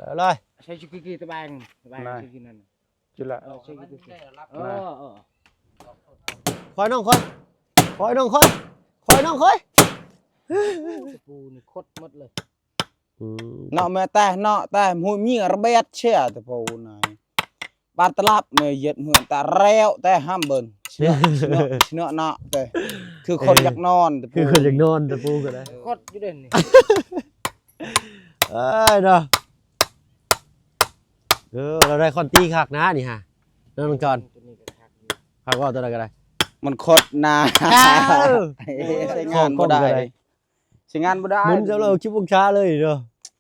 ເອົາເລີຍ ໃສ່ຈຸກກິກຕະແບງ ຕະແບງ ນະ ໃສ່ກິນນັ້ນ ຈຸລະ ເອີ ໃສ່ກິກ ເອີ ເອີ ເອີ ຄອຍນ້ອງຄອຍ ຄອຍນ້ອງຄອຍ ຄອຍນ້ອງຄອຍ ຕະປູນີ້ຄົດໝົດເລີຍ ອືມ ເນາະ ແມ່ແຕ່ເນາະ ແຕ່ຫູຍມີລະບຽບເຊຍ ຕະປູນາຍ ບາດຕະລັບແມ່ເຢັດເຮືອນຕາແລ້ວ ແຕ່ຫ້າມເບິ່ງ ເຊຍ ເຊຍ ເຊຍເນາະ ແຕ່ຄືຄົນຢາກນອນ ຕະປູ ຄືຄົນຢາກນອນ ຕະປູກໍໄດ້ ຄົດຢູ່ເດ້ນີ້ ເອີຍເນາະ ເອີ ລາວໄດ້ຄອນຕີຄັກນະນີ້ຫາ ນ້ອງຈອນ ຕົວນີ້ກໍຄັກຢູ່ ຄັກບໍ່ ຕົວໃດກໍໄດ້ ມັນຄົດນາ ເອີ ໃຊ້ງານບໍ່ໄດ້ ໃຊ້ງານບໍ່ໄດ້ ໝູນຈຳລະສິບອົງສາເລີຍເນາະ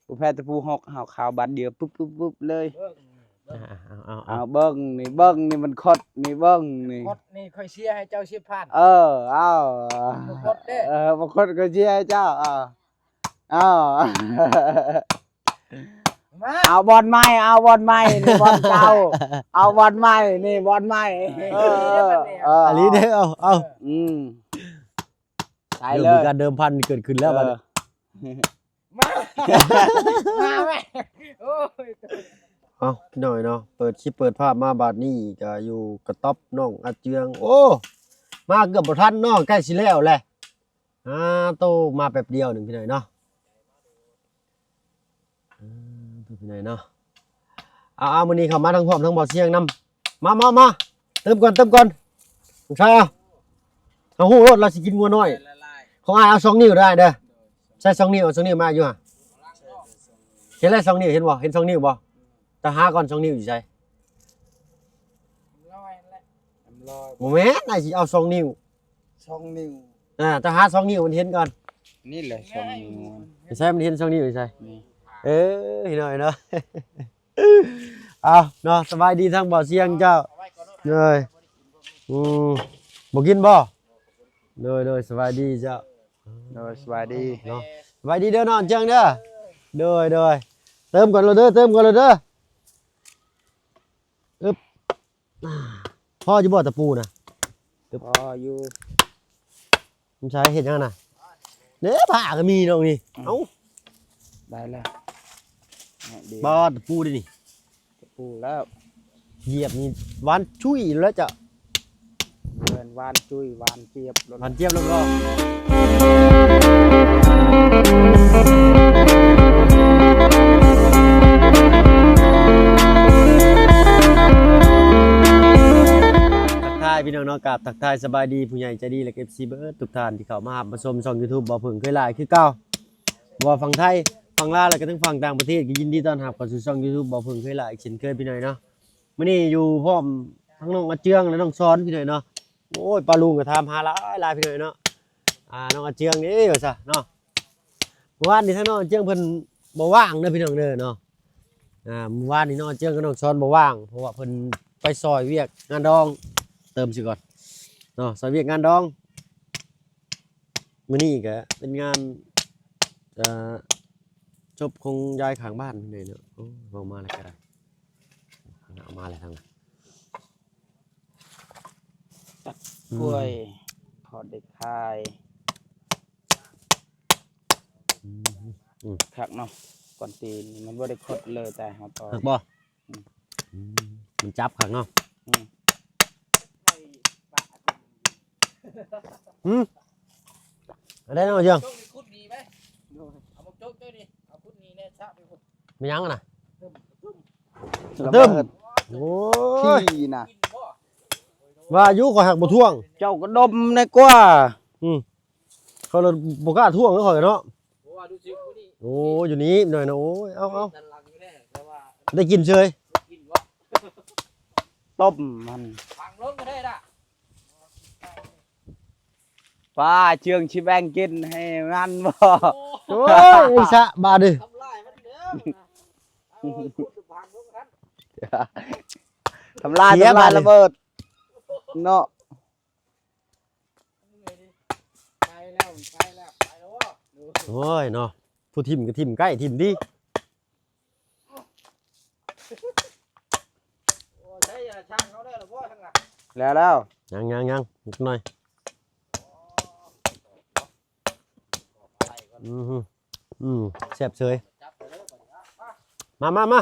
ບໍ່ແພ້ຕະປູຫອກ ຫາວຂາວບາດດຽວ ປຶບໆໆເລີຍ ເອົາໆໆ ເອົາເບິ່ງນີ້ ເບິ່ງນີ້ ມັນຄົດນີ້ ເບິ່ງນີ້ ຄົດນີ້ຂ້ອຍເຊຍໃຫ້ເຈົ້າສິບພັນ ເອີ ເອົາ ບໍ່ຄົດເດ້ ເອີ ບໍ່ຄົດຂ້ອຍເຊຍໃຫ້ເຈົ້າ ເອົາ ເອົາ ມາ ເອົາບ່ອນໃໝ່ ເອົາບ່ອນໃໝ່ ນີ້ບ່ອນເກົ່າ ເອົາບ່ອນໃໝ່ ນີ້ບ່ອນໃໝ່ ເອີ ເອີ ເອີ ອີ່ຫຼີເດ້ ເອົາ ເອົາ ອືມ ໃສ່ເລີຍ ເລີ່ມມີການເດີມພັນເກີດຂຶ້ນແລ້ວ ເອີ ບາດນີ້ ມາ ມາແມ່ ໂອ້ຍ ເອົ້າ ພີ່ນ້ອງເນາະ ເປີດຄລິບເປີດພາບມາບາດນີ້ກໍຢູ່ກະຕັອບນ້ອງອາເຈືອງ ໂອ້ ມາເກືອບບໍ່ທັນເນາະ ໃກ້ຊິແລ້ວແຫຼະ ອາໂຕ ມາແປັບດຽວໜຶ່ງ ພີ່ນ້ອງເນາະ ອາ ພີ່ນ້ອງເນາະ ເອົາໆ ມື້ນີ້ເຂົ້າມາທັງພ້ອມທັງບ່າວຊຽງນຳ ມາ ມາ ມາ ເຕີມກ່ອນ ເຕີມກ່ອນ ລູກຊາຍ ເອົາ ເຮົາຮູ້ໂລດລາວຊິກິນງົວນ້ອຍ ຂອງອ້າຍເອົາສອງນິ້ວເດີ ອ້າຍເດີ ໃສ່ສອງນິ້ວ ເອົາສອງນິ້ວມາຢູ່ຫະ ເຫັນແລ້ວສອງນິ້ວ ເຫັນບໍ່ ເຫັນສອງນິ້ວບໍ່ ຕາຫາກ່ອນ ສອງນິ້ວຢູ່ໃສ ບໍ່ແມ່ນ ອ້າຍຊິເອົາສອງນິ້ວ ສອງນິ້ວ ອ່າ ຕ້ອງຫາສອງນິ້ວມັນເຫັນກ່ອນ ນີ້ແຫຼະສອງນິ້ວ ໃສ່ ມັນເຫັນສອງນິ້ວໃສ່ ນີ້ ເອີ ພີ່ນ້ອງເນາະ ເອົາເນາະ ສະບາຍດີທາງບ່າວຊຽງເຈົ້າ ໂດຍ ອືມ ບໍ່ກິນບໍ່ ໂດຍ ໂດຍ ສະບາຍດີເຈົ້າ ໂດຍ ສະບາຍດີເນາະ ສະບາຍດີເດີນ້ອງເຈີງເດີ ໂດຍ ໂດຍ ເຕີມກ່ອນໂລດເດີ ເຕີມກ່ອນໂລດເດີ ອຶບ ພໍຢູ່ບໍ່ຕະປູນະ ພໍຢູ່ ມັນໃຊ້ເຮັດຫຍັງນະ ເດ້ ຜ້າກໍມີດອກນີ້ ອືມ ເອົ້າ ໄດ້ແລ້ວ ບໍ່ ຕະປູເດ້ນີ້ ຕະປູແລ້ວ ຢຽບນີ້ຫວານຈຸ້ຍແລ້ວເຈົ້າ ແມ່ນຫວານຈຸ້ຍ ຫວານຈຽບໂລດ ຫວານຈຽບແລ້ວກໍ ທັກທາຍພີ່ນ້ອງເນາະ ກາບທັກທາຍສະບາຍດີຜູ້ໃຫຍ່ໃຈດີ ແລະ ເອັຟຊີ ເບິດທຸກທ່ານທີ່ເຂົ້າມາຮັບມາຊົມຊ່ອງ YouTube ບໍ່ເພິ່ງເຄີຍຫຼາຍຄືເກົ່າ ບໍ່ວ່າຝັ່ງໄທ ຝັ່ງລາວ ແລະ ກະທັງຝັ່ງຕ່າງປະເທດ ກໍຍິນດີຕ້ອນຮັບເຂົ້າສູ່ຊ່ອງ YouTube ບໍ່ເພິ່ງເຄີຍຫຼາຍເຊັ່ນເຄີຍພີ່ນ້ອງເນາະ ມື້ນີ້ຢູ່ພ້ອມທັງນ້ອງອາເຈືອງ ແລະ ນ້ອງຊອນພີ່ນ້ອງເນາະ ໂອ້ຍ ປ້າລຸງກໍຖາມຫາຫຼາຍໆ ພີ່ນ້ອງເນາະ ອ່າ ນ້ອງອາເຈືອງເດ້ວ່າຊະເນາະ ມື້ວານນີ້ທາງນ້ອງອາເຈືອງເພິ່ນບໍ່ວ່າງເດີພີ່ນ້ອງເດີເນາະ ອ່າ ມື້ວານນີ້ນ້ອງອາເຈືອງກັບນ້ອງຊອນບໍ່ວ່າງ ເພາະວ່າເພິ່ນໄປຊ່ອຍວຽກງານດອງ ເຕີມຊື່ກ່ອນເນາະ ຊ່ອຍວຽກງານດອງ ມື້ນີ້ກະເປັນງານ ເອີ ສົບຂອງຍາຍຂ້າງບ້ານເດ້ເນາະ ໂອ້ ເວົ້າມາແລ້ວກະໄດ້ ເອົາມາແລ້ວທາງ ຕັດກ້ວຍ ອືມ ພໍໄດ້ຂາຍ ອືມ ອືມ ຄັກເນາະ ກ່ອນຕີນມັນບໍ່ໄດ້ຄົດເລີຍ ແຕ່ເຮົາຕໍ່ ຄັກບໍ່? ອືມ ອືມ ມັນຈັບຄັກເນາະ ອືມ ຫືມ ອັນໃດເນາະເຈີງ ໂຈກນີ້ຂຸດໜີໄປ ເອົາບັກໂຈກເຈົ້ານີ້ ເອົາຂຸດໜີແນ່ຊະໄປພຸ້ນ ແມ່ນຫຍັງຫັ້ນນະ? ລະເບີດ ໂອ້ຍ ທີ່ນະ ວ່າຢູ່ ຂ້ອຍຫາກບໍ່ທ່ວງ ເຈົ້າກໍດົມແນ່ກວ່າ ອືມ ຂ້ອຍລະບໍ່ກ້າທ່ວງເນາະ ຂ້ອຍເນາະ ໂອ້ ຢູ່ນີ້ໜ້ອຍນະ ໂອ້ຍ ເອົາ ເອົາ ໄດ້ກິນເຊີຍ ຕົ້ມມັນ ປາເຈືອງຊິແບ່ງກິນໃຫ້ມັນບໍ່? ໂອ້ຍ ໄອ້ສະບາດນີ້ ທຳລາຍ ທຳລາຍລະເບີດເນາະ ໂອ້ຍເນາະ ຜູ້ຖິ້ມກໍຖິ້ມໃກ້ ຖິ້ມດີ ແລ້ວ ແລ້ວ ຍັງໆໆ ອີກໜ້ອຍ ອືມ ອືມ ແຊບເສີຍ ມາ ມາ ມາ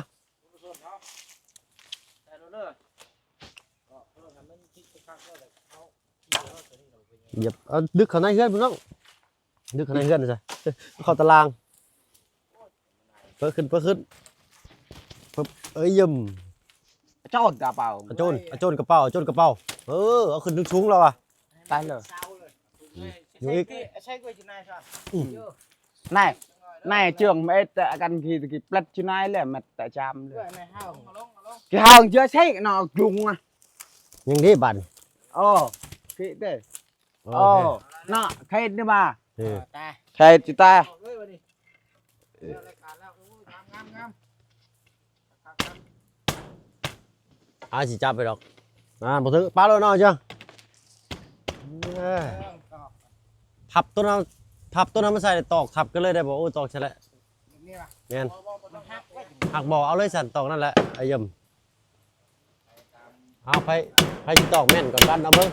ຢຽບ ເອົາ ດຶກເຂົ້າໃນເຮືອນພຸ້ນນ້ອງ ດຶກເຂົ້າໃນເຮືອນຊະ ເຂົ້າຕາລາງ ເປີດຂຶ້ນ ເປີດຂຶ້ນ ປຶບ ເອີຍ ຢ້ຳ ອາໂຈນກະເປົາ ອາໂຈນ ອາໂຈນກະເປົາ ອາໂຈນກະເປົາ ເອີ ເອົາຂຶ້ນສູງໆແລ້ວວ່າ ຕາຍເລີຍ ຢູ່ອີກ ໃສ່ກວຍ ໃສ່ກວຍ ອືມ ນາຍ ນາຍເຈື່ອງເອັດກັນ ທີ່ ທີ່ປລັດຈຸນາຍແຫຼະ ແມັດຕະຈາມເລີຍ ທີ່ເຮົາເຈື່ອໃສ່ເນາະ ກລຸງນະ ຍັງເດ້ບາດນີ້ ໂອ້ ທີ່ເດ້ ໂອ້ ໂອເຄ ເນາະ ເຂດນີ້ວ່າ ເອີ ເຂດຊິຕາຍ ເອີ ເອົາ ຊິຈັບໄປດອກ ອ່າ ບໍ່ເຖິງ ປາໂລດເນາະ ເຈົ້າ ເອີ ພັບໂຕນັ້ນ ພັບໂຕນັ້ນມາໃສ່ ຕອກທັບກັນເລີຍໄດ້ບໍ່? ໂອ້ ຕອກຊະແຫຼະ ແມ່ນ ຫັກບໍ່? ເອົາເລີຍຊັ້ນ ຕອກນັ້ນແຫຼະ ອາຍົມ ເອົາ ໃຜ ໃຜຊິຕອກແມ່ນກວ່າກັນ ເອົາເບິ່ງ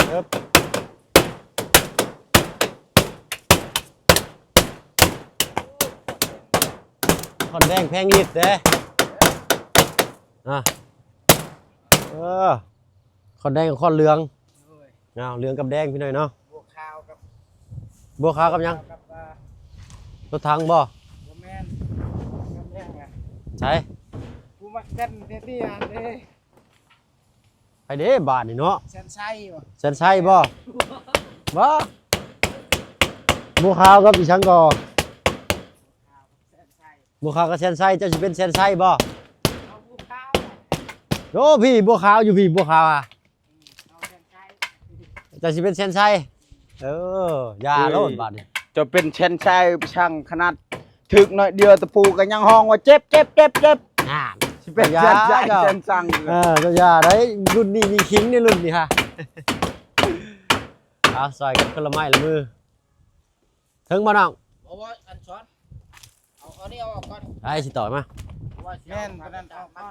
ເອີບ ຂ້ອນແດງແພງອີກເດ້ ອ່າ ເອີ ຂ້ອນແດງກັບຂ້ອນເຫຼືອງ ໂດຍ ອ້າວ ເຫຼືອງກັບແດງພີ່ນ້ອງເນາະ ບົວຂາວກັບ ບົວຂາວກັບຫຍັງ? ກັບ ອ່າ ລົດຖັງບໍ່? ບໍ່ແມ່ນ ກັບຫຍັງນະ ໃສ? ຜູ້ມັກເຕັ້ນເດດຽເດ້ ໃຜເດ້ບາດນີ້ເນາະ ແສນໄຊບໍ່? ແສນໄຊບໍ່? ບໍ່ ບົວຂາວກັບອີ່ຫຍັງກໍ? ແສນໄຊ ບົວຂາວກັບແສນໄຊ ເຈົ້າຊິເປັນແສນໄຊບໍ່? ເອົາບົວຂາວ ໂອ້ ພີ້ບົວຂາວຢູ່ພີ້ ບົວຂາວອະ ເຈົ້າຊິເປັນແສນໄຊ ເອີ ຢ່າໂລດບາດນີ້ ເຈົ້າເປັນແສນໄຊຊ່າງຂະໜາດ ຖືກໜ້ອຍດຽວຕະປູກໍຍັງຮ້ອງວ່າເຈັບ ເຈັບ ເຈັບ ເຈັບ ອ່າ ຊິເປັນແສນໄຊແສນຊ່າງ ເອີ ເຈົ້າຢ່າໄດ໋ ລຸ້ນນີ້ມີຄິງໃນລຸ້ນນີ້ຮະ ເອົາ ຊ່ອຍກັນຄົນລະໄມ້ລະມື ເຖິງບໍ່ນ້ອງ? ບໍ່ ບໍ່ ອັນສອນ ເອົາ ເອົານີ້ເອົາອອກກ່ອນ ໃຜຊິຕໍ່ມາ ແມ່ນ ຕົວນັ້ນອອກມາ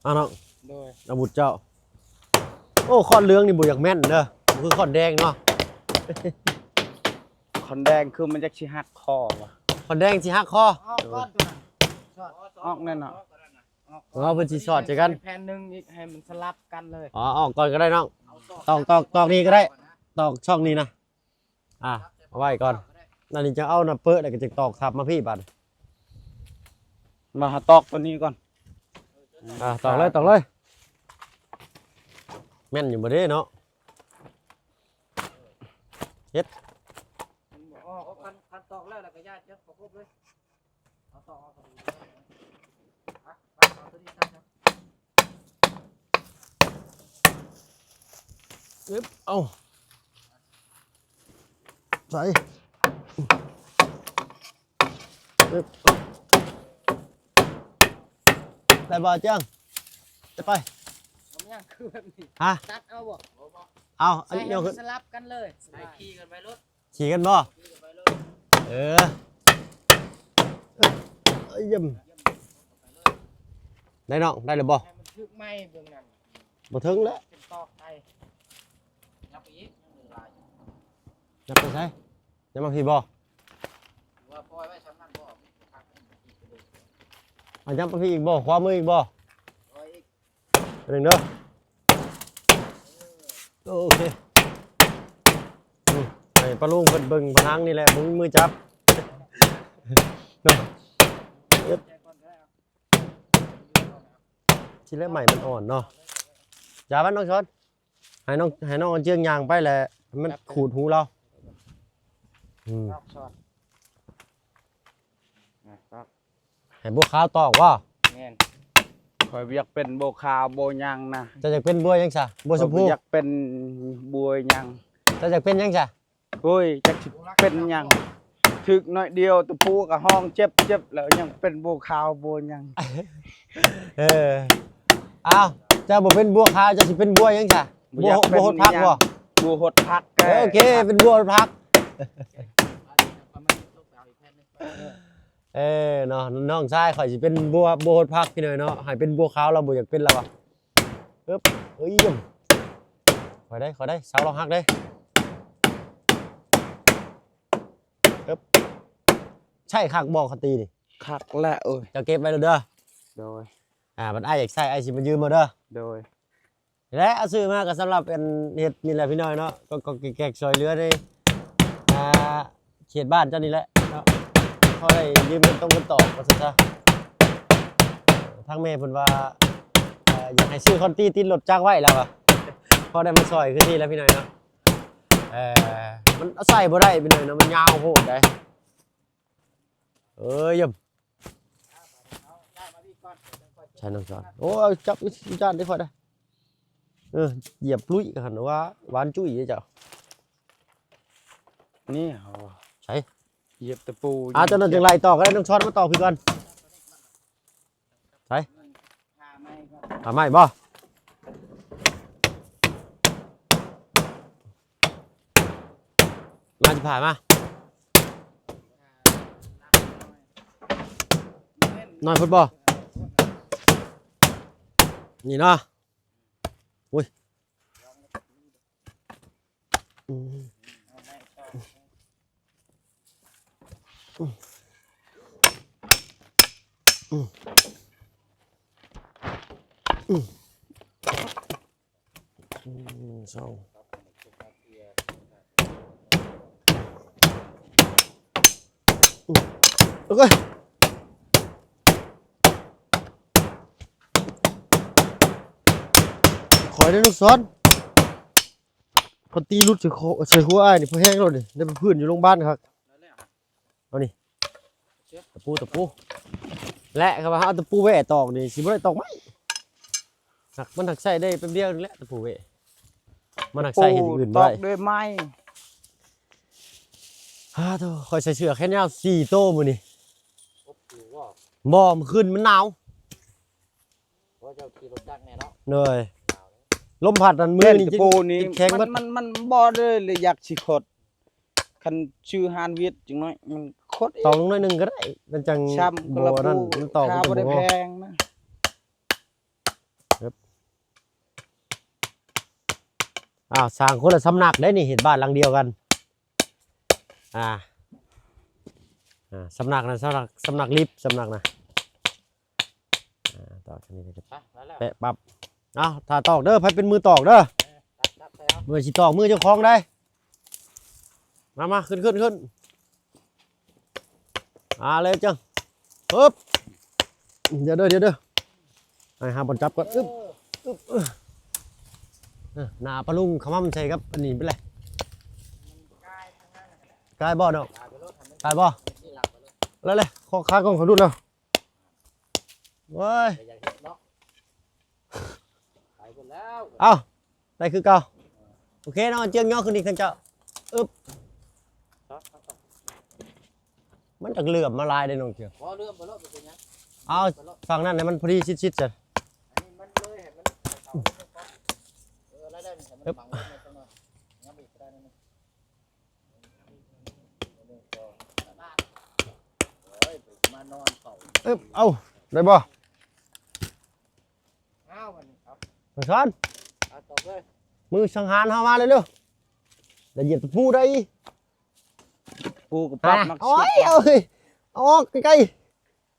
ເອົານ້ອງ ໂດຍ ອາວຸດເຈົ້າ ໂອ້ ຄ້ອນເຫຼືອງນີ້ບໍ່ຢາກແມ່ນເດີ ບໍ່ຄືຄ້ອນແດງເນາະ ຄ້ອນແດງຄືມັນຈັກຊິຫັກຄໍວະ ຄ້ອນແດງຊິຫັກຄໍ ອອກກ່ອນຕົວນັ້ນ ອອກແນ່ເນາະ ເອົາ ເພິ່ນຊິສອດໃສ່ກັນ ແຜ່ນໜຶ່ງອີກ ໃຫ້ມັນສະຫຼັບກັນເລີຍ ອໍ ອອກກ່ອນກໍໄດ້ນ້ອງ ຕອກ ຕອກ ຕອກນີ້ກໍໄດ້ ຕອກຊ່ອງນີ້ນະ ອ່າ ເອົາໄວ້ກ່ອນ ອັນນີ້ຈະເອົານະເປີດ ແລ້ວກໍຈະຕອກທັບມາພີ້ບາດ ມາຫາຕອກຕົວນີ້ກ່ອນ ອ່າ ຕອກເລີຍ ຕອກເລີຍ ແມ່ນຢູ່ບໍ່ເດ້ເນາະ ເຮັດ ຄັນ ຄັນຕອກແລ້ວ ແລ້ວກໍຢ່າຈັບປະກົບເລີຍ. ອຶບ ເອົາ ໃສ່ ອຶບ ໄດ້ບໍ່ເຈີງ? ຈະໄປ ເອົາຫຍັງຄືແບບນີ້ ຮະ? ຕັດເອົາບໍ່? ເອົາ ອັນນີ້ເອົາຂຶ້ນ ໃສ່ໃຫ້ມັນສະຫຼັບກັນເລີຍ ໃສ່ຂີ່ກັນໄປໂລດ. ຂີ່ກັນບໍ່? ເອີ ເອີ ຢ້ຳ ໄດ້ນ້ອງ ໄດ້ແລ້ວບໍ່? ໃຫ້ມັນຖືກໄມ້ເບື້ອງນັ້ນ ບໍ່ເຖິງແລ້ວ ເປັນຕອກໄດ້ ຍັບໄປອີກ ຍັງເຫຼືອຫຼາຍຢູ່ ຍັບໄປໃສ? ຍັບມາພີ້ບໍ່? ຫຼືວ່າປ່ອຍໄວ້ຊ່ຳນັ້ນບໍ່? ອັນຍັບມາພີ້ອີກບໍ່? ຂວາມືອີກບໍ່? ປ່ອຍອີກ ໜຶ່ງເດີ ໂອເຄ ອືມ ໃຫ້ປ້າລຸງເພິ່ນເບິ່ງຜະນັງນີ້ແຫຼະ ບໍ່ມີມືຈັບ ເນາະ ເອີບ ຊິແລະໄມ້ມັນອ່ອນເນາະ ຢ່າມັນນ້ອງຊອນ ໃຫ້ນ້ອງ ໃຫ້ນ້ອງເຈືອງຍ່າງໄປແຫຼະ ມັນຂູດຫູລາວ ອືມ ຕອກຊອນ ນະ ຕອກ ໃຫ້ບົວຂາວຕອກບໍ່? ແມ່ນ ຂ້ອຍຢາກເປັນບົວຂາວບົວຫຍັງນະ ເຈົ້າຢາກເປັນບົວຫຍັງຊະ? ບົວຊົມພູ ຂ້ອຍຢາກເປັນບົວຫຍັງ ເຈົ້າຢາກເປັນຫຍັງຊະ? ໂອ້ຍ ຈັກຊິເປັນຫຍັງ ຖືກໜ້ອຍດຽວຕະປູກໍຮ້ອງເຈັບໆ ແລ້ວຍັງເປັນບົວຂາວບົວຫຍັງ ເອີ ອ້າວ ເຈົ້າບໍ່ເປັນບົວຂາວ ເຈົ້າຊິເປັນບົວຫຍັງຊະ? ບໍ່ຢາກເປັນ ບົວຫົດຜັກບໍ່? ບົວຫົດຜັກ ເອີ ໂອເຄ ເປັນບົວຫົດຜັກ ເອີ ເນາະ ນ້ອງຊາຍຂ້ອຍຊິເປັນບົວ ບົວຫົດຜັກ ພີ່ນ້ອງເນາະ ໃຫ້ເປັນບົວຂາວ ລາວບໍ່ຢາກເປັນລາວວ່າ ເອີບ ເອີຍ ຂ້ອຍໄດ້ ຂ້ອຍໄດ້ ເສົາລາວຫັກເດ້ ເອີບ ໃຊ້ຄັກບໍ່ ຄັນຕີນີ້? ຄັກແຫຼະ ໂອ້ຍ ເຈົ້າເກັບໄວ້ໂລດເດີ ໂດຍ ອ່າ ບັດອ້າຍຢາກໃຊ້ ອ້າຍຊິມາຢືມເອົາເດີ ໂດຍ ແລະເອົາຊື້ມາກໍສຳລັບອັນເຮັດນີ້ແຫຼະພີ່ນ້ອງເນາະ ກໍ ກໍແກກໆຊ່ອຍເຫຼືອໃນ ອ່າ ເຂດບ້ານເຈົ້ານີ້ແຫຼະເນາະ ພໍໄດ້ຢືມເງິນຕົງເງິນຕອກວ່າຊັ້ນຊະ ທາງແມ່ເພິ່ນວ່າ ເອີ ຢາກໃຫ້ຊື້ຄອນຕີຕິດລົດຈັກໄວ້ລາວວ່າ ພໍໄດ້ມາຊ່ອຍຄືທີ່ແຫຼະພີ່ນ້ອງເນາະ ເອີ ມັນເອົາໃສ່ບໍ່ໄດ້ພີ່ນ້ອງເນາະ ມັນຍາວໂພດໃດ ເອີຍ ໃສ່ນ້ອງສອນ ໂອ້ຍ ຈັບຈານໄດ້ຂ້ອຍໄດ້ ເອີ ຢຽບລຸຍຫັ້ນວ່າ ຫວານຈຸ້ຍເດ້ເຈົ້າ ນີ້ເຮົາ ໃສ່ ຢຽບຕະປູ ອ່າ ເຈົ້ານັ້ນຈັ່ງໄລ່ຕອກກໍໄດ້ ນ້ອງສອນມາຕອກພີ້ກ່ອນ ໃສ່ ຜ້າໄໝ້ບໍ່? ມາຊິຜ່າມາ ໜ້ອຍໂພດບໍ່? ນີ້ເນາະ ໂອ້ຍ ອືມ ອືມ ອືມ ອືມ ໜຶ່ງ ສອງ ອືມ ໂອເຄ ຂ້ອຍໄດ້ລູກສອນ ຄັນຕີຫຼຸດໃສ່ຫົວອ້າຍນີ້ ພໍແຮງໂລດນີ້ ໄດ້ໄປພື້ນຢູ່ໂລງບານຄັກ ເອົານີ້ ຕະປູ ຕະປູ ແລະ ຄັນວ່າເຮົາເອົາຕະປູແຫວ່ຕອກນີ້ ຊິບໍ່ໄດ້ຕອກໄມ້ ມັນຫັກໃຊ້ໄດ້ແປັບດຽວນີ້ແຫຼະ ຕະປູແຫວ່ ມັນຫັກໃຊ້ເຮັດຢ່າງອື່ນບໍ່ໄດ້ ຕອກດ້ວຍໄມ້ ຮາໂທ້ ຂ້ອຍໃສ່ເສື້ອແຂນຍາວສີ່ໂຕມື້ນີ້ ບໍ່ ມື້ຄືນມັນໜາວ ໂອ້ ເຈົ້າຂີ່ລົດຈັກແນ່ເນາະ ໂດຍ ລົມພັດນັ້ນ ມືນີ້ ຕະປູນີ້ ແຂງເບິດ ມັນ ມັນ ມັນບໍ່ເລີຍ ຢາກຊິຂົດ ຄັນຊື້ຮ້ານຫວຽດຈັກໜ້ອຍ ມັນຂົດອີກ ຕອກລົງໜ້ອຍໜຶ່ງກໍໄດ້ ມັນຈັ່ງບໍ່ນັ້ນ ມັນຕອກ ມັນບໍ່ໄດ້ແພງນະ ອ້າວ ສ້າງຄົນລະສຳນັກໄດ໋ນີ້ ເຮັດບ້ານຫຼັງດຽວກັນ ອ່າ ອ່າ ສຳນັກນະ ສຳນັກ ສຳນັກລິບ ສຳນັກນະ ອ່າ ຕອກນີ້ ໄປ ມາແລ້ວ ແປະປັບ ເອົາ ຖ້າຕອກເດີ ໃຜເປັນມືຕອກເດີ ເອີ ຕັດ ຕັດໃສ່ເອົາ ເມື່ອຊິຕອກມືເຈົ້າຂອງໄດ໋ ມາ ມາ ຂຶ້ນ ຂຶ້ນ ຂຶ້ນ ອ່າ ເລີຍຈັ່ງ ປຶບ ດຽວເດີ ດຽວເດີ ໃຫ້ຫາບ່ອນຈັບກ່ອນ ອຶບ ອຶບ ເອີ ໜ້າປະລຸງຂະມຳໃສ່ກັບອັນນີ້ໄປເລີຍ ກາຍບໍ່ເນາະ ກາຍບໍ່ ແລ້ວເລີຍ ຂໍຂາກ້ອງເຂົາຫຼຸດແລ້ວ ໂອ້ຍ ໄປເບິດແລ້ວ ເອົ້າ ໄດ້ຄືເກົ່າ ໂອເຄ ນ້ອງເຈືອງຍໍຂຶ້ນອີກ ທ່ານເຈົ້າ ອຶບ ມັນຈັກເຫຼື້ອມມາຫຼາຍເດ້ນ້ອງເຈືອງ ບໍ່ເຫຼື້ອມບໍ່ເລີດ ບໍ່ເປັນຫຍັງ ເອົາ ຝັ່ງນັ້ນໃຫ້ມັນພໍດີຊິດໆ ຊັ້ນ ອັນນີ້ມັນເລີຍໃຫ້ມັນເຂົ້າ ເອີ ໄດ້ໆ ໃຫ້ມັນບັງລົງມາຈັກໜ້ອຍ ຍັບອີກກໍໄດ້ ອຶບ ເອົາ ໄດ້ບໍ່? ອ້າວ ບັດນີ້ ເອົາ ສອນ ເອົາ ຕອກເລີຍ ມືສັງຫານເຮົາມາເລີຍເດີ ໄດ້ຢຽບຕະປູໄດ້ ປູກໍປັບ ອ່ະ ມັກ ໂອ້ຍ ເອົາເຮີ້ຍ ເອົາອອກໃກ້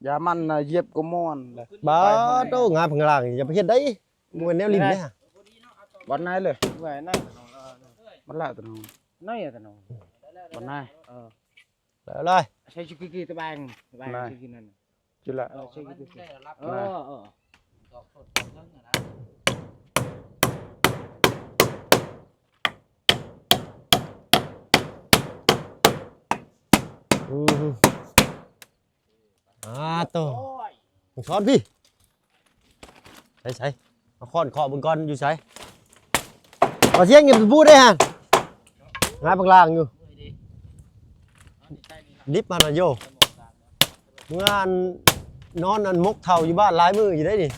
ໆ ຢ່າມັນນະ ຢຽບກໍມ່ວນແຫຼະ ບາດໂຕ ງາບຂ້າງລ່າງ ຢ່າໄປເຮັດໄດ໋ ບໍ່ແມ່ນແນວຫຼິ້ນເດ້ ບ່ອນໃນເລີຍ ບ່ອນໃນ ມັນລະຕະນອງ ໃນຕະນອງ ບ່ອນໃນ ເອີ ເລີຍ ໃສ່ຈຸກກີ້ຕະແບງ ຕະແບງ ໃສ່ຈຸກກີ້ນັ້ນ ຈຸລະ ເອີ ໃສ່ຈຸກກີ້ ເອີ ເອີ ເອີ ອືມ ອ່າ ໂຕ ສອນພີ້ ໃສໆ ມາຄ້ອນເຄາະເບິ່ງກ່ອນ ຢູ່ໃສ? ບໍ່ທຽງ ຢ່າໄປບູດເດ້ຫັ້ນ ຫາປາກລ່າງຢູ່ ດິບຫັ້ນນະໂຍ ເມື່ອອັນ ນອນອັນໝົກເຂົ້າຢູ່ບ້ານຫຼາຍມື້ຢູ່ເດ້ນີ້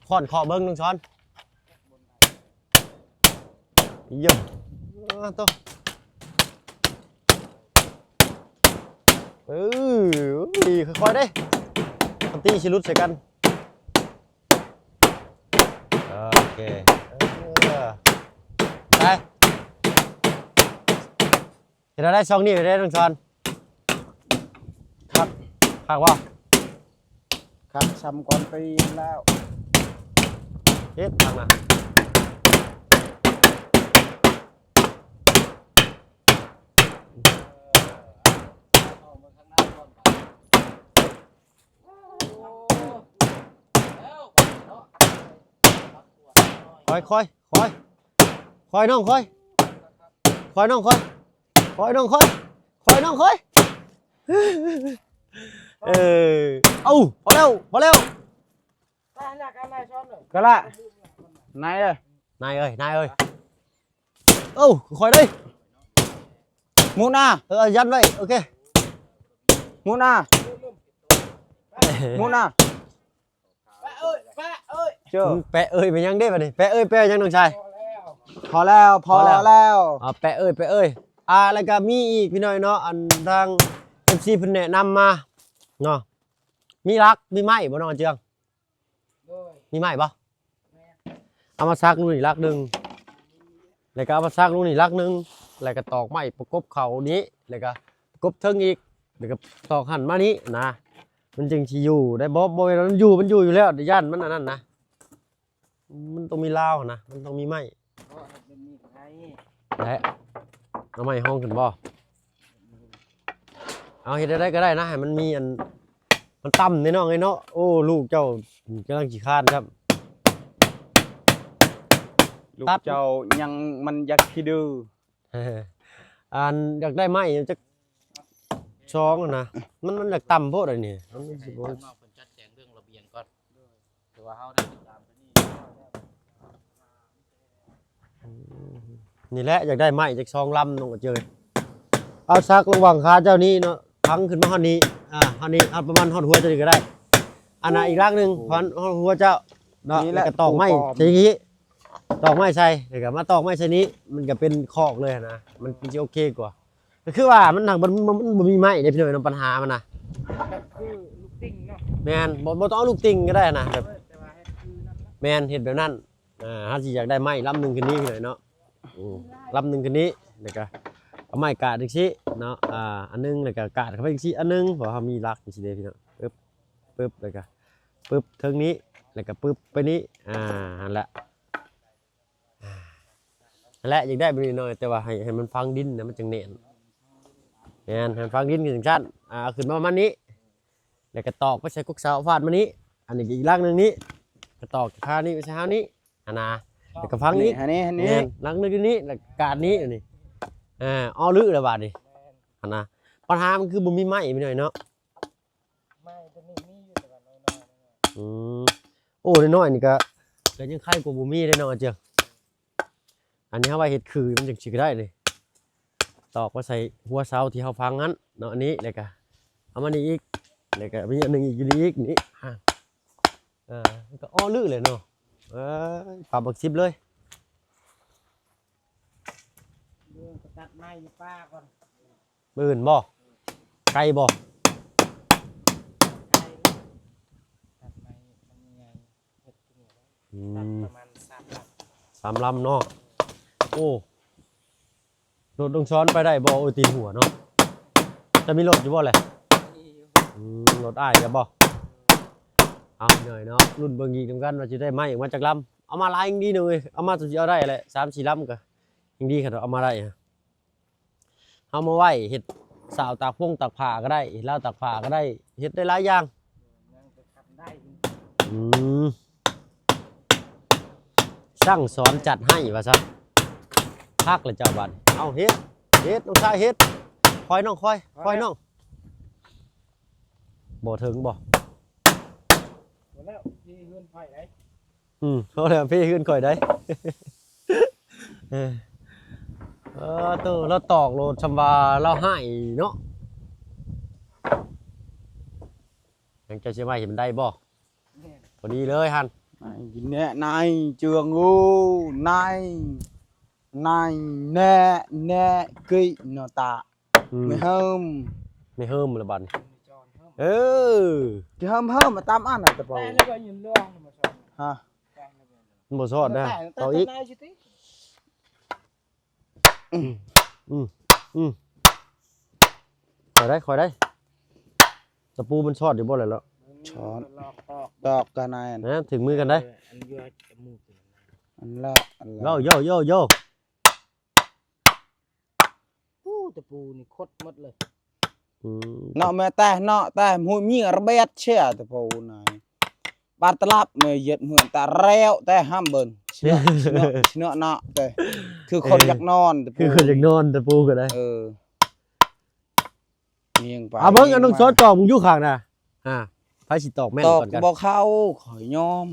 ຄ້ອນເຄາະເບິ່ງ ນ້ອງສອນ. ເ ເຢີ້ ເອີ ໂຕ ເອີ ເອີ ຄ່ອຍໆເດ້ ມັນຕີຊິຫຼຸດໃສ່ກັນ. ໂອເຄ ເອີ ໄປ ເຮັດແນວໃດຊ່ອງນີ້ໄດ້ ນ້ອງຊອນ? ຄັກ ຄັກບໍ່? ຄັກສ່ຳກ່ອນຕີແລ້ວ ເຮັດຄັກນະ. ຄ່ອຍໆ ຄ່ອຍ ຄ່ອຍນ້ອງຄ່ອຍ ຄ່ອຍນ້ອງຄ່ອຍ ຄ່ອຍນ້ອງຄ່ອຍ ຄ່ອຍນ້ອງຄ່ອຍ ເອີ ເອົ້າ ພໍແລ້ວ ພໍແລ້ວ ກະລະ ນາຍເອີຍ ນາຍເອີຍ ນາຍເອີຍ ເອົ້າ ຄ່ອຍເດີ ໝູນາ ເອີ ຢັນໄວ້ ໂອເຄ ໝູນາ ໝູນາ. ເຈີ ແປະເອີຍ ແປະເອີຍແມ່ນຫຍັງເດ້ບັດນີ້? ແປະເອີຍ ແປະຫຍັງນ້ອງຊາຍ? ພໍແລ້ວ ພໍແລ້ວ ພໍແລ້ວ ອ່າ ແປະເອີຍ ແປະເອີຍ ອ່າ ແລ້ວກະມີອີກພີ່ນ້ອງເນາະ ອັນທາງເອັຟຊີເພິ່ນແນະນຳມາເນາະ ມີຫຼັກ ມີໄມ້ບໍ່ນ້ອງເຈືອງ? ໂດຍ ມີໄມ້ບໍ່? ແມ່ນ ເອົາມາສັກນີ້ຫຼັກໜຶ່ງ ແລ້ວກະເອົາມາສັກລົງນີ້ຫຼັກໜຶ່ງ ແລ້ວກະຕອກໄມ້ປະກົບເຂົ້ານີ້ ແລ້ວກະປະກົບເທິງອີກ ແລ້ວກະຕອກຫັ້ນມານີ້ນະ ມັນຈຶ່ງຊິຢູ່ໄດ້. ບໍ່ ບໍ່ແມ່ນວ່າມັນຢູ່ ມັນຢູ່ຢູ່ແລ້ວ ຢ້ານມັນອັນນັ້ນນະ ມັນຕ້ອງມີລາວຫັ້ນນະ ມັນຕ້ອງມີໄມ້ ເພາະເຮັດແບບນີ້ກໍໄດ້ ແຫຼະ ເອົາໄມ້ຮອງຂຶ້ນບໍ່? ເອົາເຮັດແນວໃດກໍໄດ້ນະ ໃຫ້ມັນມີອັນ ມັນຕ່ຳແດ່ນ້ອງເອີຍເນາະ. ໂອ້ ລູກເຈົ້າກຳລັງຂີ້ຄ້ານຊ້ຳ ລູກເຈົ້າຍັງມັນຢາກຂີ້ດື້ ອັນຢາກໄດ້ໄມ້ຈັກສອງຫັ້ນນະ ມັນ ມັນຢາກຕ່ຳໂພດອັນນີ້ ມັນຊິບໍ່ ເພິ່ນຈັດແຈງເລື່ອງລະບຽງກ່ອນ ຖືວ່າເຮົາໄດ້ຕິດຕາມຕົວນີ້ ອືມ ນີ້ແຫຼະ ຢາກໄດ້ໄມ້ຈັກສອງລຳນ້ອງກະເຈີຍ ເອົາສັກລະຫວ່າງຂາເຈົ້ານີ້ເນາະ ພັງຂຶ້ນມາຮອດນີ້ ອ່າ ຮອດນີ້ ເອົາປະມານຮອດຫົວເຈົ້ານີ້ກະໄດ້ ອັນນະ ອີກຫຼັກໜຶ່ງ ຮອດ ຮອດຫົວເຈົ້າເນາະ ແລ້ວກະຕອກໄມ້ໃສ່ນີ້ ຕອກໄມ້ໃສ່ ແລ້ວກະມາຕອກໄມ້ໃສ່ນີ້ ມັນກະເປັນຄອກເລີຍຫັ້ນນະ ມັນ ມັນຊິໂອເຄກວ່າ. ກະຄືວ່າມັນ ມັນ ມັນ ມັນບໍ່ມີໄມ້ເດ້ພີ່ນ້ອງເນາະ ປັນຫາມັນນະ ແບບຄືລູກຕິ່ງເນາະ ແມ່ນ ບໍ່ ບໍ່ຕ້ອງເອົາລູກຕິ່ງກະໄດ້ຫັ້ນນະ ແບບ ແມ່ນ ເຮັດແບບນັ້ນ ອ່າ ເຮົາຊິຢາກໄດ້ໄມ້ລຳໜຶ່ງຂຶ້ນນີ້ພີ່ນ້ອງເນາະ ອືມ ລຳໜຶ່ງຂຶ້ນນີ້ ແລ້ວກະເອົາໄມ້ກາດຈັ່ງຊີ້ເນາະ ອ່າ ອັນໜຶ່ງ ແລ້ວກະກາດເຂົ້າໄປຈັ່ງຊີ້ອັນໜຶ່ງ ເພາະເຮົາມີຫຼັກຈັ່ງຊີ້ເດ້ພີ່ນ້ອງ ປຶບ ປຶບ ແລ້ວກະປຶບເທິງນີ້ ແລ້ວກະປຶບໄປນີ້ ອ່າ ຫັ້ນແຫຼະ ຫັ້ນແຫຼະ ຢາກໄດ້ແບບນີ້ນ້ອຍ ແຕ່ວ່າໃຫ້ ໃຫ້ມັນຝັງດິນນະ ມັນຈັ່ງແໜ້ນ ແມ່ນ ໃຫ້ມັນຝັງດິນຄືຈັ່ງຊັ້ນ ອ່າ ເອົາຂຶ້ນມາປະມານນີ້ ແລ້ວກະຕອກໄປໃສ່ກົກເສົາຟາດມານີ້ ອັນນີ້ກະອີກຫຼັກໜຶ່ງນີ້ ກະຕອກຄານີ້ໄປໃສ່ເຮົານີ້ຫັ້ນນະ ແລ້ວກະຝັງອີກ ອັນນີ້ ອັນນີ້ ແມ່ນ ຫຼັກໜຶ່ງຢູ່ນີ້ ແລ້ວກະກາດນີ້ ອັນນີ້ ເອີ ອໍລືແລ້ວບາດນີ້ ຫັ້ນນະ ບັນຫາມັນຄືບໍ່ມີໄມ້ພີ່ນ້ອງເນາະ ໄມ້ຕົວນີ້ມີຢູ່ ແຕ່ວ່ານ້ອຍໆ ອືມ ໂອ້ ນ້ອຍໆນີ້ກະ ກະຍັງໄຄກວ່າບໍ່ມີເດ້ນ້ອງເຈີຍ ອັນນີ້ເຮົາໄວ້ເຮັດຄືມັນຈັ່ງຊິກະໄດ້ນີ້ ຕອກມາໃສ່ຫົວເສົາທີ່ເຮົາຝັງຫັ້ນເນາະ ອັນນີ້ ແລ້ວກະເອົາມານີ້ອີກ ແລ້ວກະມີອັນໜຶ່ງອີກຢູ່ນີ້ອີກນີ້ ອ່າ ເອີ ມັນກະອໍລືແຫຼະເນາະ ເອີຍ ປາບັກສິບເລີຍ ເອີ ໄປຕັດໄມ້ຢູ່ປ່າກ່ອນ ມື້ອື່ນບໍ່? ໄກບໍ່? ໄກ ຕັດໄມ້ມັນໃຫຍ່ ເຮັດຢູ່ນີ້ ອືມ ຕັດປະມານສາມລຳ ສາມລຳເນາະ ໂອ້ ລົດນ້ອງຊອນໄປໄດ້ບໍ່? ໂອ້ຍ ຕີນຫົວເນາະ ຈະມີລົດຢູ່ບໍ່ແຫຼະ? ມີຢູ່ ອືມ ລົດອ້າຍກະບໍ່? ເອົາ ເດີເນາະ ລຸ້ນເບິ່ງອີກນຳກັນວ່າຊິໄດ້ໄມ້ອອກມາຈັກລຳ ເອົາມາຫຼາຍຍັງດີເນາະເອີຍ ເອົາມາຕົວຊິເອົາໄດ້ແຫຼະ ສາມສີ່ລຳກະຍັງດີ ຄັນເອົາມາໄດ້ ເຮົາມາໄວ້ເຮັດສາວຕາກຟົງຕາກຜ້າກະໄດ້ ເຮັດລາວຕາກຜ້າກະໄດ້ ເຮັດໄດ້ຫຼາຍຢ່າງ ຍັງໄປທຳໄດ້ອີກ ອືມ ສັ່ງສອນຈັດໃຫ້ວ່າຊັ້ນ ຄັກແລ້ວເຈົ້າບາດ ເອົາເຮັດ ເຮັດ ນ້ອງຊາຍເຮັດ ຄ່ອຍນ້ອງ ຄ່ອຍ ຄ່ອຍນ້ອງ ບໍ່ເຖິງບໍ່? ບໍ່ແລ້ວ ທີ່ເຮືອນຂ້ອຍໄດ໋ ອືມ ເພາະແລ້ວເພເຮືອນຂ້ອຍໄດ໋ ເອີ ເອີ ໂຕ ລາວຕອກໂລດ ຊ່ຳວ່າລາວຮ້າຍເນາະ ຍັງເຈົ້າຊິໄວ້ໃຫ້ມັນໄດ້ບໍ່? ແມ່ນ ພໍດີເລີຍຫັ້ນ ນາຍກິນແນ່ ນາຍເຈືອງເອີຍ ນາຍ ນາຍແນະແນະກິໂນຕະ ອືມ ໄມ່ເຫິມ ໄມ່ເຫິມລະບັດນີ້ ເອີ ຊິເຫິມເຫິມມາຕາມອັນນະຕະໂປ ຮະ ມັນບໍ່ຊອດນະ ເອົາອີກ ອືມ ອືມ ອືມ ຄ່ອຍໄດ້ ຄ່ອຍໄດ້ ຕະປູມັນຊອດຢູ່ບໍ່ແຫຼະເນາະ ຊອດ ຕອກກັນນາຍ ນະ ເຖິງມືກັນໄດ໋ ເອີ ອັນຢູ່ ອັນລະ ອັນລະ ໂຢ ໂຢ ໂຢ ໂຢ ໂອ້ ຕະປູນີ້ຄົດໝົດເລີຍ ອືມ ເນາະ ແມ່ແຕ່ເນາະ ແຕ່ຮູ້ມີລະບຽບເຊຍ ຕະປູນາຍ ບາດຕະລັບແມ່ເຢັດເຮືອນຕາແລ້ວ ແຕ່ຫ້າມເບິ່ນ ຊິເນາະ ຊິເນາະ ຊິເນາະເນາະ ແຕ່ຄືຄົນຢາກນອນ ຕະປູ ຄືຄົນຢາກນອນ ຕະປູກໍໄດ້ ເອີ ມຽງໄປ ເອົາເບິ່ງ ເອົານ້ອງຊອນຕອກ ມຶງຢູ່ຂ້າງນະ ອ່າ ໃຜຊິຕອກແມ່ນກ່ອນກັນ ຕອກບໍ່ເຂົ້າ ຂ້ອຍຍອມ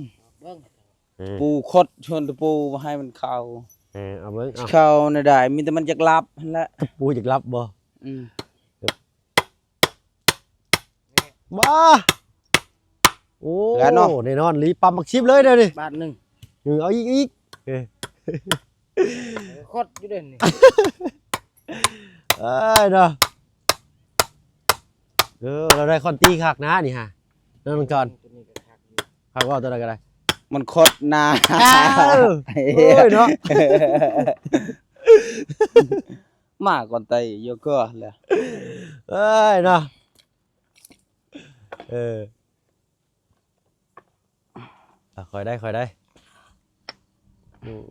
ເອີ ປູຄົດ ຊວນຕະປູບໍ່ໃຫ້ມັນເຂົ້າ ເອີ ເອົາເບິ່ງ ເອົາ ເຂົ້າແນວໃດ ມີແຕ່ມັນຢາກຫຼັບຫັ້ນແຫຼະ ຕະປູຢາກຫຼັບບໍ່ ອືມ ບ້າ ໂອ້ ແນ່ນອນເນາະ ແນ່ນອນອີ່ຫຼີ ປັບໝາກສິບເລີຍເດ້ນີ້ ບາດໜຶ່ງ ເອີ ເອົາອີກ ອີກ ເອີ ຄົດຢູ່ເດ້ນີ້ ເອີຍເນາະ ເອີ ລາວໄດ້ຄອນຕີຄັກນະນີ້ຫາ ນ້ອງຈອນ ຕົວນີ້ກໍຄັກຢູ່ ຄັກບໍ່ ຕົວໃດກໍໄດ້ ມັນຄົດນາ ເອີ ໂອ້ຍເນາະ ມາກ່ອນໄຕຢູ່ກໍແຫຼະ ເອີຍເນາະ ເອີ ອ່ະ ຄ່ອຍໄດ້ ຄ່ອຍໄດ້ ອືມ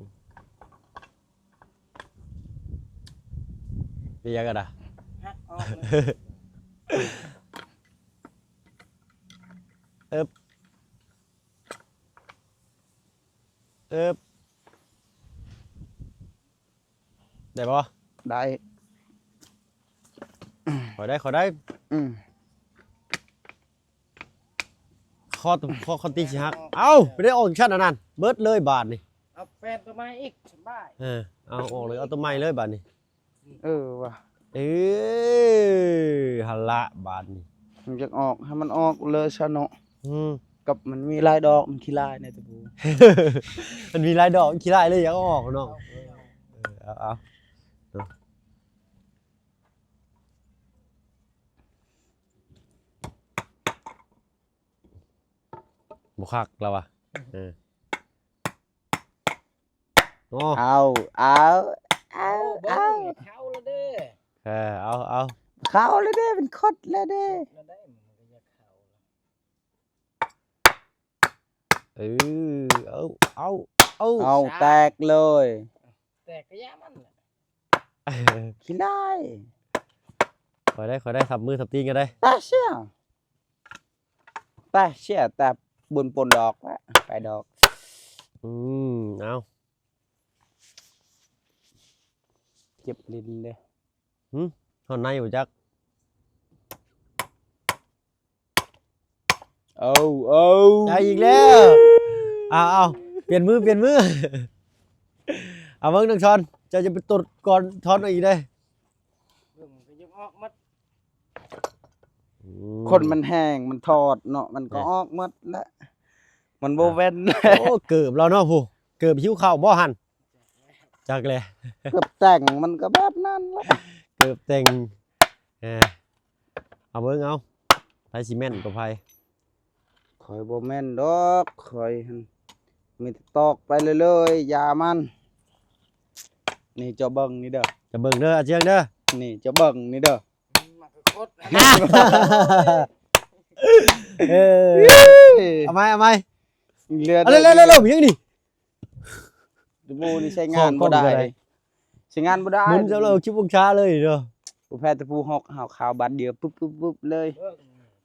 ເປັນຫຍັງກັນນະ ຫັກອອກເລີຍ ເອີບ ເອີບ ໄດ້ບໍ່? ໄດ້ ຂ້ອຍໄດ້ ຂ້ອຍໄດ້ ອືມ ຄໍ ຄໍ ຄໍຕີຊິຫັກ ເອົ້າ ໄປໄດ້ອອກຊັ້ນອັນນັ້ນ ເບິດເລີຍບາດນີ້ ເອົາແປນຕົວໃໝ່ອີກ ສະບາຍ ເອີ ເອົາອອກເລີຍ ເອົາຕົວໃໝ່ເລີຍບາດນີ້ ເອີວ່າ ເອີ ຫັ້ນລະບາດນີ້ ມັນຢາກອອກ ໃຫ້ມັນອອກເລີຍຊະເນາະ ອືມ ກັບມັນມີຫຼາຍດອກ ມັນຂີ້ລາຍໃນຕະປູ ມັນມີຫຼາຍດອກ ມັນຂີ້ລາຍເລີຍ ຢາກເອົາອອກເນາະ ເອີ ເອົາ ເອົາ ເນາະ ບໍ່ຄັກລະວ່າ ເອີ ໂອ້ ເອົາ ເອົາ ເອົາ ເອົາ ເຂົ້າແລ້ວເດ້ ເອີ ເອົາ ເອົາ ເຂົ້າແລ້ວເດ້ ມັນຄົດແລ້ວເດ້ ເອີ ເອົາ ເອົາ ເອົາ ເອົາ ແຕກເລີຍ ແຕກກະຢ່າມັນແຫຼະ ຂີ້ລາຍ ຂ້ອຍໄດ້ ຂ້ອຍໄດ້ ສັບມືສັບຕີນກັນໄດ້ ຕາເຊຍ ໄປເຊຍ ແຕ່ບຸນປົນດອກລະ ໄປດອກ ອືມ ເອົາ ເຈັບຫຼິ້ນເດ້ ຫຶ ຮອດໃນບໍ່ຈັກ ເອົາ ເອົາ ໄດ້ອີກແລ້ວ ເອົາ ເອົາ ປ່ຽນມື ປ່ຽນມື ເອົາເບິ່ງ ນ້ອງຊອນ ເຈົ້າຢ່າໄປຕົດກ່ອນ ຖອນເອົາອີກເດ້ ເບິ່ງມັນກໍຍັງອອກໝົດ ອືມ ຄົນມັນແຮງ ມັນຖອດເນາະ ມັນກໍ ເອີ ອອກໝົດແຫຼະ ມັນບໍ່ແມ່ນ ໂອ້ ເກີບລາວເນາະ ຜູ້ ເກີບຫິວເຂົ້າບໍ່ຫັ້ນ ຈັກແຫຼະ ເກີບແຕ່ງ ມັນກໍແບບນັ້ນແຫຼະ ເກີບແຕ່ງ ເອີ ເອົາເບິ່ງເອົາ ໃຜຊິແມ່ນກວ່າໃຜ ຂ້ອຍບໍ່ແມ່ນດອກ ຂ້ອຍຫັ້ນມີແຕ່ຕອກໄປເລື້ອຍໆ ຢ່າມັນ ນີ້ເຈົ້າເບິ່ງນີ້ເດີ ເຈົ້າເບິ່ງເດີ ອາເຈຍງເດີ ນີ້ເຈົ້າເບິ່ງນີ້ເດີ ມັນກໍຄົດ ເອີ ເອົາໃໝ່ ເອົາໃໝ່ ເຫຼືອ ເອົາເລັວໆໆ ຍັງນີ້ ຕະປູນີ້ໃຊ້ງານບໍ່ໄດ້ ໃຊ້ງານບໍ່ໄດ້ ໝູນຈະເລີກສິບອົງສາເລີຍເນາະ ຜູ້ແພ້ຕະປູຫົກ ເຮົາເຂົ້າບາດດຽວ ປຶບໆໆເລີຍ ເອົາ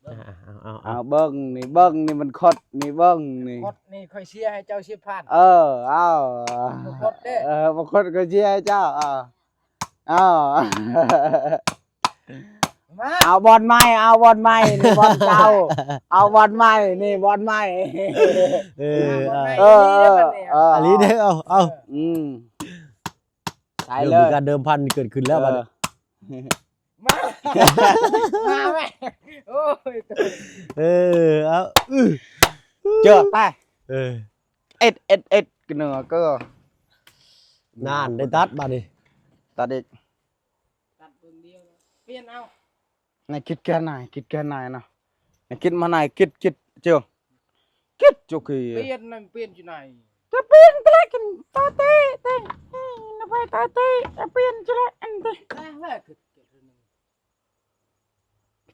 ເອົາ ເອົາ ເອົາ ເບິ່ງນີ້ ເບິ່ງນີ້ ມັນຄົດນີ້ ເບິ່ງນີ້ ຄົດນີ້ຂ້ອຍເຊຍໃຫ້ເຈົ້າສິບພັນ ເອີ ເອົາ ບໍ່ຄົດເດ້ ເອີ ບໍ່ຄົດກໍເຊຍໃຫ້ເຈົ້າ ເອົາ ເອົາ ມາ ເອົາບ່ອນໃໝ່ ເອົາບ່ອນໃໝ່ ນີ້ບ່ອນເກົ່າ ເອົາບ່ອນໃໝ່ ນີ້ບ່ອນໃໝ່ ເອີ ເອີ ເອີ ເອີ ອັນນີ້ເດ້ ເອົາ ເອົາ ອືມ ໄປເລີຍ ການເດີມພັນເກີດຂຶ້ນແລ້ວບັດນີ້ ເອີ ມາ ມາແມ່ ໂອ້ຍ ເອີ ເອົາ ເຈີ ໄປ ເອີ ເອັດ ເອັດ ເອັດ ກະເໜືອ ກໍ ນານ ໄດ້ຕັດບາດນີ້ ຕັດອີກ ຕັດເບິ່ງດຽວ ປ່ຽນເອົາ ໃນຄິດແກ່ນາຍ ຄິດແກ່ນາຍເນາະ ໃນຄິດມານາຍ ຄິດ ຄິດເຈົ້າ ຄິດຈຸກີ ປ່ຽນນັ້ນປ່ຽນຢູ່ໃນ ຈະປ່ຽນຕະລະກິນຕາເຕ ເຕ ນະໄປຕາເຕ ຈະປ່ຽນຈະລະອັນເຕ ແລ້ວຄື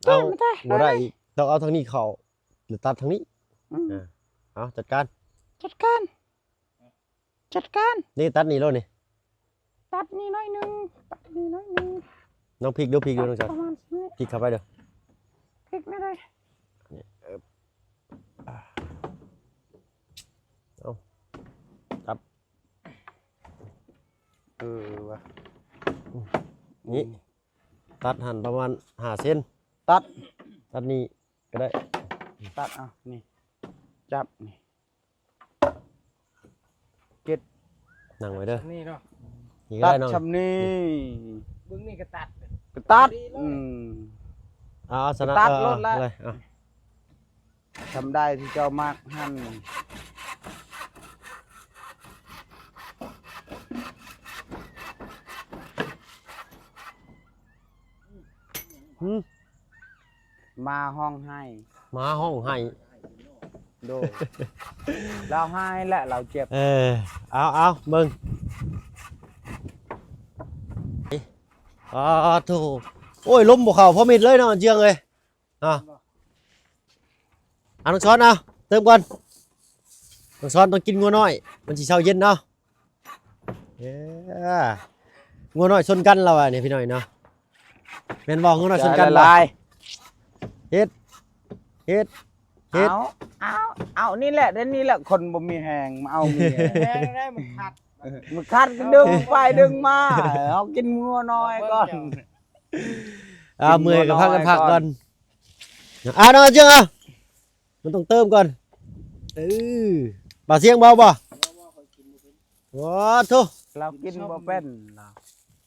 ເອົາ ບໍ່ໄດ້ອີກ ຕ້ອງເອົາທາງນີ້ເຂົ້າ ຫຼືຕັດທາງນີ້ ອືມ ເອົາ ຈັດການ ຈັດການ ຈັດການ ນີ້ຕັດນີ້ໂລດນີ້ ຕັດນີ້ໜ້ອຍໜຶ່ງ ຕັດນີ້ໜ້ອຍໜຶ່ງ ລອງພິກດູ ພິກດູ ນ້ອງຈັດ ປະມານນີ້ ພິກເຂົ້າໄປເດີ ພິກແນວໃດ ນີ້ ເອີບ ເອົາ ຈັບ ເອີ ວ່າ ນີ້ ອືມ ຕັດຫັ້ນປະມານຫ້າເຊັນ ຕັດ ຕັດນີ້ກໍໄດ້ ຕັດເອົາ ນີ້ ຈັບນີ້ ເກັດ ນັ່ງໄວ້ເດີ ນີ້ເນາະ ນີ້ກໍໄດ້ເນາະ ຕັດຊ່ຳນີ້ ເບິ່ງນີ້ກໍຕັດ ກໍຕັດ ອືມ ເອົາ ເອົາຊະນະ ຕັດໂລດລະ ເອີ ເອົາ ຊ່ຳໃດທີ່ເຈົ້າມັກຫັ້ນ ຫື ໝາຮ້ອງໄຫ້ ໝາຮ້ອງໄຫ້ ໂດຍ ລາວຮ້າຍແຫຼະ ລາວເຈັບ ເອີ ເອົາ ເອົາ ເບິ່ງ ອາໂທ້ ໂອ້ຍ ລົມບໍ່ເຂົ້າພໍມິດເລີຍເນາະ ເຈືອງເອີຍ ເນາະ ອາ ນ້ອງຊອນ ເອົາ ເຕີມກ່ອນ ນ້ອງຊອນຕ້ອງກິນງົວນ້ອຍ ມັນຊິເຊົາເຢັນເນາະ ເອີ ງົວນ້ອຍຊົນກັນລາວວ່ານີ້ ພີ່ນ້ອງເນາະ ແມ່ນບໍ່? ງົວນ້ອຍຊົນກັນບໍ່? ເຮັດ ເຮັດ ເຮັດ ເອົາ ເອົາ ເອົາ ນີ້ແຫຼະ ເດ້ ນີ້ແຫຼະ ຄົນບໍ່ມີແຮງ ມາເອົາເມຍ ແຮງໄດ້ ມັນຂັດ ມັນຂັດ ດຶງໄປດຶງມາ ເຮົາກິນງົວນ້ອຍກ່ອນ ເອົາ ກິນງົວນ້ອຍ ເມື່ອຍກໍພາກັນພັກກ່ອນ ອ່າ ນອນເຈີງ ອ່ະ ມັນຕ້ອງເຕີມກ່ອນ ເອີ ບ່າວຊຽງເວົ້າບໍ່? ໂອ້ໂທ້ ລາວກິນບໍ່ເປັນລາວ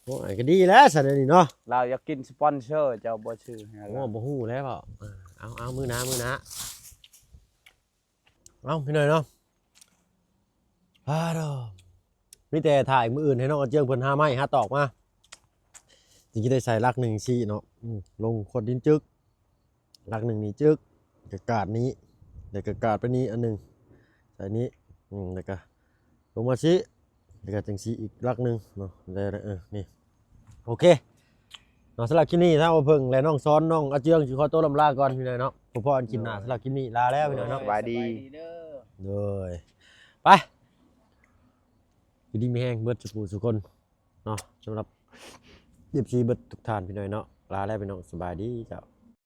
ໂອ້ຍ ກໍດີແລ້ວຊັ້ນອັນນີ້ເນາະ ລາວຢາກກິນສະປອນເຊີ ເຈົ້າບໍ່ຊື້ໃຫ້ລາວ ໂອ້ ບໍ່ຮູ້ແລ້ວເວົ້າ ເອົາ ເອົາ ມື້ໜ້າ ມື້ໜ້າ ເອົາ ພີ່ນ້ອງເນາະ ອາໂດ ມີແຕ່ຖ້າອີກມື້ອື່ນໃຫ້ນ້ອງອາເຈືອງເພິ່ນຫາໄມ້ຫາຕອກມາ ຈຶ່ງຈະໄດ້ໃສ່ຫຼັກໜຶ່ງຊີ້ເນາະ ອືມ ລົງຂວດດິນຈຶກ ຫຼັກໜຶ່ງນີ້ຈຶກ ກະກາດນີ້ ແລ້ວກະກາດໄປນີ້ອັນໜຶ່ງ ໃສ່ນີ້ ອືມ ແລ້ວກະລົງມາຊີ້ ແລ້ວກະຈັ່ງຊີ້ອີກຫຼັກໜຶ່ງເນາະ ໄດ້ ເອີ ນີ້ ໂອເຄເນາະ ສຳລັບຄລິບນີ້ ທາງບ່າວເຜິ້ງ ແລະ ນ້ອງຊອນ ນ້ອງອາເຈືອງ ຊິຂໍຕົວລຳລາກ່ອນພີ່ນ້ອງເນາະ ພົບພໍ້ກັນຄລິບໜ້າ ໂດຍ ສຳລັບຄລິບນີ້ລາແລ້ວພີ່ນ້ອງເນາະ ໂດຍ ສະບາຍດີເດີ ໂດຍ ໄປ ຢູ່ດີມີແຮງເບິດສູ່ຜູ້ສູ່ຄົນເນາະ ສຳລັບ ເອັຟຊີ ເບິດທຸກທ່ານພີ່ນ້ອງເນາະ ລາແລ້ວພີ່ນ້ອງ ສະບາຍດີເຈົ້າ.